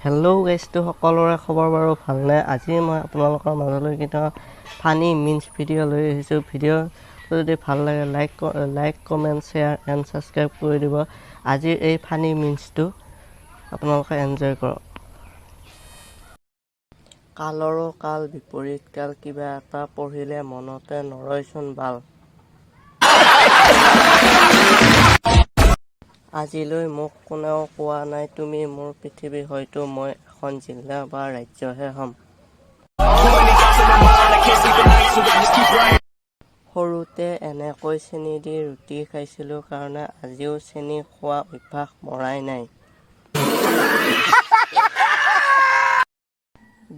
Hello' গাইজটো সকলোৰে খবৰ বাৰু ভালনে? আজি মই আপোনালোকৰ মাজলৈ কিন্তু ফানি মিনছ ভিডিঅ' লৈ আহিছোঁ। ভিডিঅ'টো যদি ভাল লাগে like, comment, share and subscribe কৰি দিব। আজিৰ এই ফানি মিনছটো আপোনালোকে এনজয় কৰক। কালৰো কাল বিপৰীত কাল, কিবা এটা পঢ়িলে মনতে নৰয়চোন বাল। আজিলৈ মোক কোনেও কোৱা নাই তুমি মোৰ পৃথিৱী, হয়তো মই এখন জিলা বা ৰাজ্যহে হ'ম। সৰুতে এনেকৈ চেনি দি ৰুটি খাইছিলোঁ কাৰণে আজিও চেনি খোৱা অভ্যাস মৰাই নাই।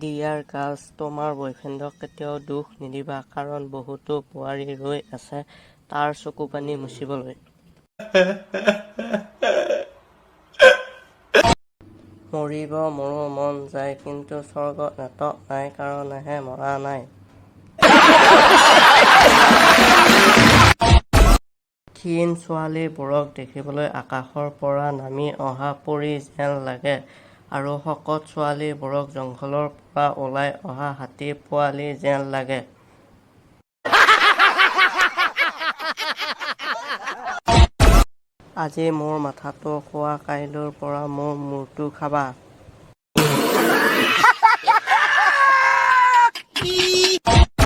ডিয়াৰ গাৰ্লছ, তোমাৰ বয়ফ্ৰেণ্ডক কেতিয়াও দুখ নিদিবা, কাৰণ বহুতো বোৱাৰী ৰৈ আছে তাৰ চকুপানী মুচিবলৈ। মৰিব মোৰো মন যায়, কিন্তু স্বৰ্গত নেটৱৰ্ক নাই কাৰণেহে মৰা নাই। ক্ষীণ ছোৱালীবোৰক দেখিবলৈ আকাশৰ পৰা নামি অহা পৰী যেন লাগে আৰু শকত ছোৱালীবোৰক জংঘলৰ পৰা ওলাই অহা হাতী পোৱালি যেন লাগে। আজি মোৰ মাথাটো খোৱা, কাইলৈৰ পৰা মোৰ মূৰটো খাবা।